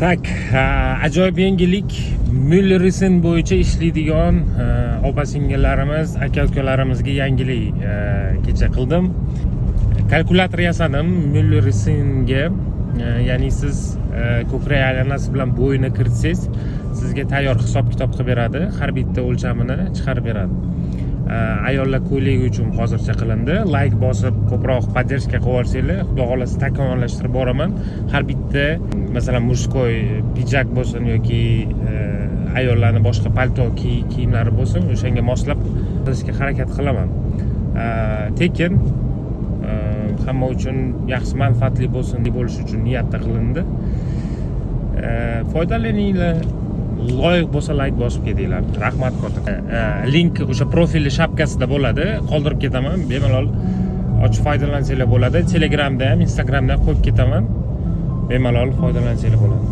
Так, ajoyib yangilik: Müller bo'yicha ishlaydigan opa singillarimiz, aka ukalarimizga yangilik. Kecha qildim, kalkulyator yasadim Müller, ya'ni siz ko'krak aylanasi bilan bo'yini kiritsangiz, sizga tayyor hisob kitob qilib beradi, har bitta o'lchamini chiqarib beradi. Ayollar ko'ylagi uchun hozircha qilindi. Layk bosib, ko'proq поддержка qilib yuborsanglar, xudo xohlasa, takomillashtirib boraman. Har bitta, masalan, мужской pidjak bo'lsin yoki ayollarni boshqa palto kiyimlari bo'lsin, o'shanga moslab qilishga harakat qilaman. Tekin, hamma uchun yaxshi, manfaatli bo'lsin, bo'lishi uchun niyatda qilindi. Foydalaninglar, loyiq bo'lsa, layk bosib ketinglar. Rahmat katta. Link o'sha profilni shapkasida bo'ladi, qoldirib ketaman, bemalol ochib foydalansanglar bo'ladi. Telegramda ham, Instagramda ham qo'yib ketaman, bemalol foydalansanglar bo'ladi.